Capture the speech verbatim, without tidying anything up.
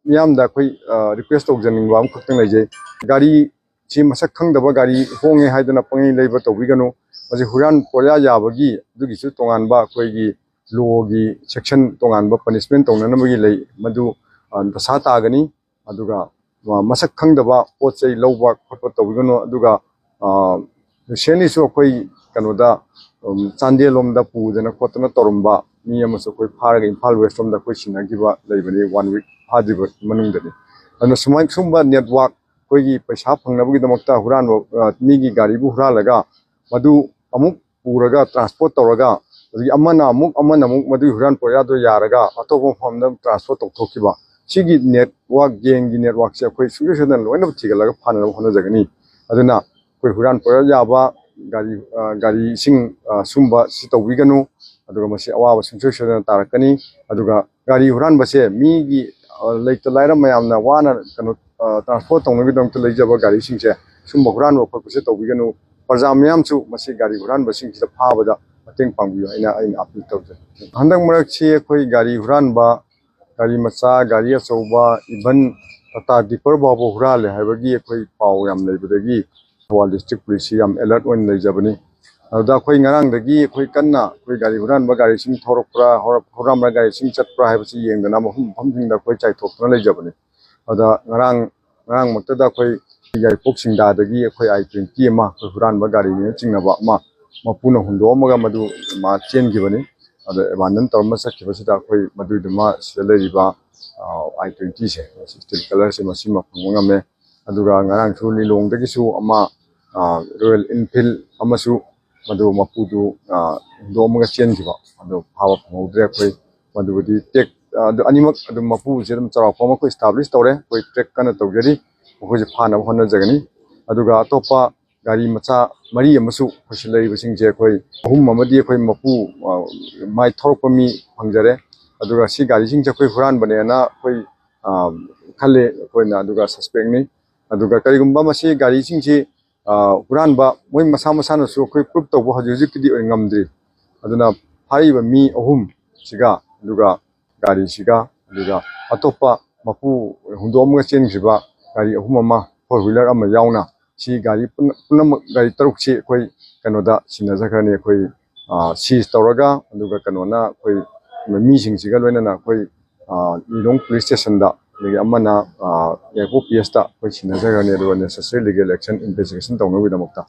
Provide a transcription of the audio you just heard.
ꯃꯤꯌꯥꯝꯗ ꯑꯩꯈꯣꯏ ꯔꯤꯀ꯭ꯋꯦꯁ ꯇꯧꯖꯅꯤꯡꯕ ꯑꯃꯈꯛꯇꯪ ꯂꯩꯖꯩ꯫ ꯒꯥꯔꯤꯁꯤ ꯃꯁꯛ ꯈꯪꯗꯕ ꯒꯥꯔꯤ ꯍꯣꯡꯉꯦ ꯍꯥꯏꯗꯨꯅ ꯄꯪꯂꯩ ꯂꯩꯕ ꯇꯧꯕꯤꯒꯅꯨ꯫ ꯃꯁꯤ ꯍꯨꯔꯥꯟ ꯄꯣꯌꯥ ꯌꯥꯕꯒꯤ ꯑꯗꯨꯒꯤꯁꯨ ꯇꯣꯉꯥꯟꯕ ꯑꯩꯈꯣꯏꯒꯤ ꯂꯣꯒꯤ ꯁꯦꯛꯁꯟ ꯇꯣꯉꯥꯟꯕ ꯄꯅꯤꯁꯃꯦꯟ ꯇꯧꯅꯅꯕꯒꯤ ꯂꯩ, ꯃꯗꯨ ꯗꯁꯥ ꯇꯥꯒꯅꯤ꯫ ꯑꯗꯨꯒ ꯃꯁꯛ ꯈꯪꯗꯕ ꯄꯣꯠ ꯆꯩ ꯂꯧꯕ ꯈꯣꯠꯄ ꯇꯧꯕꯤꯒꯅꯨ꯫ ꯑꯗꯨꯒ ꯔꯤꯁꯦꯟꯂꯤꯁꯨ ꯑꯩꯈꯣꯏ ꯀꯩꯅꯣꯗ ꯆꯥꯟꯗꯦꯜ ꯂꯣꯝꯗ ꯄꯨꯗꯅ ꯈꯣꯠꯇꯅ ꯇꯧꯔꯝꯕ ꯃꯤ ꯑꯃꯁꯨ ꯑꯩꯈꯣꯏ ꯐꯥꯔꯒ ꯏꯝꯐꯥꯜ ꯋꯦꯁ ꯂꯣꯝꯗ ꯑꯩꯈꯣꯏ ꯁꯤꯟꯅꯈꯤꯕ ꯂꯩꯕꯅꯤ, ꯋꯥꯟ ꯋꯤꯛ ꯐꯥꯗ꯭ꯔꯤꯕ ꯃꯅꯨꯡꯗꯅꯤ꯫ ꯑꯗꯨꯅ ꯁꯨꯃꯥꯏꯅ ꯁꯨꯝꯕ ꯅꯦꯠꯋꯥꯛ ꯑꯩꯈꯣꯏꯒꯤ ꯄꯩꯁꯥ ꯐꯪꯅꯕꯒꯤꯗꯃꯛꯇ ꯍꯨꯔꯥꯟꯕ, ꯃꯤꯒꯤ ꯒꯥꯔꯤꯕꯨ ꯍꯨꯔꯥꯜꯂꯒ ꯃꯗꯨ ꯑꯃꯨꯛ ꯄꯨꯔꯒ ꯇ꯭ꯔꯥꯟꯁꯄꯣꯔꯠ ꯇꯧꯔꯒ, ꯑꯗꯒꯤ ꯑꯃꯅ ꯑꯃꯨꯛ ꯑꯃꯅ ꯑꯃꯨꯛ ꯃꯗꯨꯒꯤ ꯍꯨꯔꯥꯟ ꯄꯣꯌꯥꯗꯣ ꯌꯥꯔꯒ ꯑꯇꯣꯞꯄ ꯃꯐꯝꯗ ꯇ꯭ꯔꯥꯟꯁꯄꯣꯔꯠ ꯇꯧꯊꯣꯛꯈꯤꯕ, ꯁꯤꯒꯤ ꯅꯦꯠꯋꯥꯛ, ꯒꯦꯡꯒꯤ ꯅꯦꯠꯋꯥꯛꯁꯦ ꯑꯩꯈꯣꯏ ꯁꯨꯡꯁꯣꯏ ꯁꯣꯏꯗꯅ ꯂꯣꯏꯅꯃꯛ ꯊꯤꯒꯠꯂꯒ ꯐꯥꯅꯅꯕ ꯍꯣꯠꯅꯖꯒꯅꯤ꯫ ꯑꯗꯨꯅ ꯑꯩꯈꯣꯏ ꯍꯨꯔꯥꯟ ꯄꯣꯌꯥ ꯌꯥꯕ ꯒꯥꯔꯤ, ꯒꯥꯔꯤꯁꯤꯡ, ꯁꯨꯝꯕ ꯁꯤ ꯇꯧꯕꯤꯒꯅꯨ꯫ ꯑꯗꯨꯒ ꯃꯁꯤ ꯑꯋꯥꯕ ꯁꯨꯡꯁꯣꯏ ꯁꯣꯏꯗꯅ ꯇꯥꯔꯛꯀꯅꯤ꯫ ꯑꯗꯨꯒ ꯒꯥꯔꯤ ꯍꯨꯔꯥꯟꯕꯁꯦ ꯃꯤꯒꯤ ꯂꯩꯇ ꯂꯥꯏꯔ ꯃꯌꯥꯝꯅ ꯋꯥꯅ ꯀꯩꯅꯣ ꯇ꯭ꯔꯥꯟꯁꯄꯣꯔꯠ ꯇꯧꯅꯕꯒꯤꯗꯃꯛꯇ ꯂꯩꯖꯕ ꯒꯥꯔꯤꯁꯤꯡꯁꯦ ꯁꯨꯝꯕ ꯍꯨꯔꯥꯟꯕ ꯈꯣꯠꯄꯁꯦ ꯇꯧꯕꯤꯒꯅꯨ꯫ ꯄ꯭ꯔꯖꯥ ꯃꯌꯥꯝꯁꯨ ꯃꯁꯤ ꯒꯥꯔꯤ ꯍꯨꯔꯥꯟꯕꯁꯤꯡꯁꯤꯗ ꯐꯥꯕꯗ ꯃꯇꯦꯡ ꯄꯥꯡꯕꯤꯌꯨ ꯍꯥꯏꯅ ꯑꯩꯅ ꯑꯄꯤꯜ ꯇꯧꯖꯩ꯫ ꯍꯟꯗꯛ ꯃꯔꯛꯁꯤ ꯑꯩꯈꯣꯏ ꯒꯥꯔꯤ ꯍꯨꯔꯥꯟꯕ, ꯒꯥꯔꯤ ꯃꯆꯥ, ꯒꯥꯔꯤ ꯑꯆꯧꯕ, ꯏꯚꯟ ꯇꯥꯇꯥ ꯗꯤꯄꯔ ꯐꯥꯎꯕ ꯍꯨꯔꯥꯜꯂꯦ ꯍꯥꯏꯕꯒꯤ ꯑꯩꯈꯣꯏ ꯄꯥꯎ ꯌꯥꯝ ꯂꯩꯕꯗꯒꯤ ꯊꯧꯕꯥꯜ ꯗꯤꯁꯇ꯭ꯔꯤꯛ ꯄꯨꯂꯤꯁꯁꯤ ꯌꯥꯝ ꯑꯦꯂꯔꯠ ꯑꯣꯏꯅ ꯂꯩꯖꯕꯅꯤ꯫ ꯑꯗꯨꯗ ꯑꯩꯈꯣꯏ ꯉꯔꯥꯡꯗꯒꯤ ꯑꯩꯈꯣꯏ ꯀꯟꯅ ꯑꯩꯈꯣꯏ ꯒꯥꯔꯤ ꯍꯨꯔꯥꯟꯕ ꯒꯥꯔꯤꯁꯤꯡ ꯊꯧꯔꯛꯄ꯭ꯔꯥ, ꯍꯧꯔꯛ-, ꯍꯨꯔꯥꯟꯕ ꯒꯥꯔꯤꯁꯤꯡ ꯆꯠꯄ꯭ꯔꯥ ꯍꯥꯏꯕꯁꯤ ꯌꯦꯡꯗꯅ ꯃꯐꯝ ꯃꯐꯝꯁꯤꯡꯗ ꯑꯩꯈꯣꯏ ꯆꯥꯏꯊꯣꯛꯇꯨꯅ ꯂꯩꯖꯕꯅꯤ꯫ ꯑꯗ ꯉꯔꯥꯡ, ꯉꯔꯥꯡꯃꯛꯇꯗ ꯑꯩꯈꯣꯏ ꯌꯥꯏꯔꯤꯄꯣꯛ ꯁꯤꯡꯗꯥꯗꯒꯤ ꯑꯩꯈꯣꯏ ꯑꯥꯏ ꯇ꯭ꯋꯦꯟꯇꯤ ꯑꯃ, ꯑꯩꯈꯣꯏ ꯍꯨꯔꯥꯟꯕ ꯒꯥꯔꯤꯅꯦꯅ ꯆꯤꯡꯅꯕ ꯑꯃ ꯃꯄꯨꯅ ꯍꯨꯟꯗꯣꯛꯑꯝꯃꯒ ꯃꯗꯨ ꯃꯥ ꯆꯦꯟꯈꯤꯕꯅꯤ꯫ ꯑꯗ ꯑꯦꯕꯥꯟꯗꯟ ꯇꯧꯔꯝꯃ ꯆꯠꯈꯤꯕꯁꯤꯗ ꯑꯩꯈꯣꯏ ꯃꯗꯨꯏꯗꯨꯃ ꯁꯤꯗ ꯂꯩꯔꯤꯕ ꯑꯥꯏ ꯇ꯭ꯋꯦꯟꯇꯤꯁꯦ, ꯏꯁꯇꯤꯜ ꯀꯂꯔꯁꯦ, ꯃꯁꯤꯃ ꯐꯪꯕ ꯉꯝꯃꯦ꯫ ꯑꯗꯨꯒ ꯉꯔꯥꯡꯁꯨ ꯂꯤꯂꯣꯡꯗꯒꯤꯁꯨ ꯑꯃ, ꯔꯣꯌꯦꯜ ꯏꯟꯐꯤꯜ ꯑꯃꯁꯨ, ꯃꯗꯨ ꯃꯄꯨꯗꯨ ꯍꯨꯟꯗꯣꯛꯑꯝꯃꯒ ꯆꯦꯟꯈꯤꯕ, ꯑꯗꯨ ꯐꯥꯕ ꯐꯪꯍꯧꯗ꯭ꯔꯦ ꯑꯩꯈꯣꯏ꯫ ꯃꯗꯨꯕꯨꯗꯤ ꯇꯦꯛ, ꯑꯗꯨ ꯑꯅꯤꯃꯛ ꯑꯗꯨꯝ ꯃꯄꯨꯁꯦ ꯑꯗꯨꯝ ꯆꯥꯎꯔꯥꯛꯄ ꯑꯃ ꯑꯩꯈꯣꯏ ꯏꯁꯇꯥꯕ꯭ꯂꯤꯁ ꯇꯧꯔꯦ꯫ ꯑꯩꯈꯣꯏ ꯇ꯭ꯔꯦꯛ ꯀꯟꯅ ꯇꯧꯖꯔꯤ, ꯃꯈꯣꯏꯁꯦ ꯐꯥꯅꯕ ꯍꯣꯠꯅꯖꯒꯅꯤ꯫ ꯑꯗꯨꯒ ꯑꯇꯣꯞꯄ ꯒꯥꯔꯤ ꯃꯆꯥ ꯃꯔꯤ ꯑꯃꯁꯨ ꯑꯩꯈꯣꯏ ꯁꯤ ꯂꯩꯔꯤꯕꯁꯤꯡꯁꯦ ꯑꯩꯈꯣꯏ ꯑꯍꯨꯝ ꯑꯃꯗꯤ ꯑꯩꯈꯣꯏ ꯃꯄꯨ, ꯃꯥꯏ ꯊꯧꯔꯛꯄ ꯃꯤ ꯐꯪꯖꯔꯦ꯫ ꯑꯗꯨꯒ ꯁꯤ ꯒꯥꯔꯤꯁꯤꯡꯁꯦ ꯑꯩꯈꯣꯏ ꯍꯨꯔꯥꯟꯕꯅꯦꯅ ꯑꯩꯈꯣꯏ ꯈꯜꯂꯦ ꯑꯩꯈꯣꯏꯅ, ꯑꯗꯨꯒ ꯁꯁꯄꯦꯛꯅꯤ꯫ ꯑꯗꯨꯒ ꯀꯔꯤꯒꯨꯝꯕ ꯃꯁꯤ ꯒꯥꯔꯤꯁꯤꯡꯁꯤ ꯍꯨꯔꯥꯟꯕ ꯃꯣꯏ ꯃꯁꯥ ꯃꯁꯥꯅꯁꯨ ꯑꯩꯈꯣꯏ ꯄ꯭ꯔꯨꯞ ꯇꯧꯕ ꯍꯧꯖꯤꯛ ꯍꯧꯖꯤꯛꯀꯤꯗꯤ ꯑꯣꯏ ꯉꯝꯗ꯭ꯔꯤ꯫ ꯑꯗꯨꯅ ꯐꯥꯔꯤꯕ ꯃꯤ ꯑꯍꯨꯝꯁꯤꯒ, ꯑꯗꯨꯒ ꯒꯥꯔꯤꯁꯤꯒ, ꯑꯗꯨꯒ ꯑꯇꯣꯞꯄ ꯃꯄꯨ ꯍꯨꯟꯗꯣꯛꯑꯝꯃꯒ ꯆꯦꯟꯈ꯭ꯔꯤꯕ ꯒꯥꯔꯤ ꯑꯍꯨꯝ ꯑꯃ, four wheeler ꯑꯃ ꯌꯥꯎꯅ, ꯁꯤ ꯒꯥꯔꯤ ꯄꯨꯟꯅ-, ꯄꯨꯝꯅꯃꯛ ꯒꯥꯔꯤ ꯇꯔꯨꯛꯁꯤ ꯑꯩꯈꯣꯏ ꯀꯩꯅꯣꯗ ꯁꯤꯟꯅꯖꯈ꯭ꯔꯅꯤ꯫ ꯑꯩꯈꯣꯏ, ꯑ, seize ꯇꯧꯔꯒ, ꯑꯗꯨꯒ ꯀꯩꯅꯣꯅ ꯑꯩꯈꯣꯏ ꯃꯤꯁꯤꯡꯁꯤꯒ ꯂꯣꯏꯅꯅ ꯑꯩꯈꯣꯏ, ꯑ, ꯂꯤꯂꯣꯡ police stationꯗ, ꯑꯗꯒꯤ ꯑꯃꯅ, ꯑ, ꯌꯥꯏꯔꯤꯄꯣꯛ P Sꯇ ꯑꯩꯈꯣꯏ ꯁꯤꯟꯅꯖꯈ꯭ꯔꯅꯤ꯫ ꯑꯗꯨꯒ necessary legal action, investigation ꯇꯧꯅꯕꯒꯤꯗꯃꯛꯇ꯫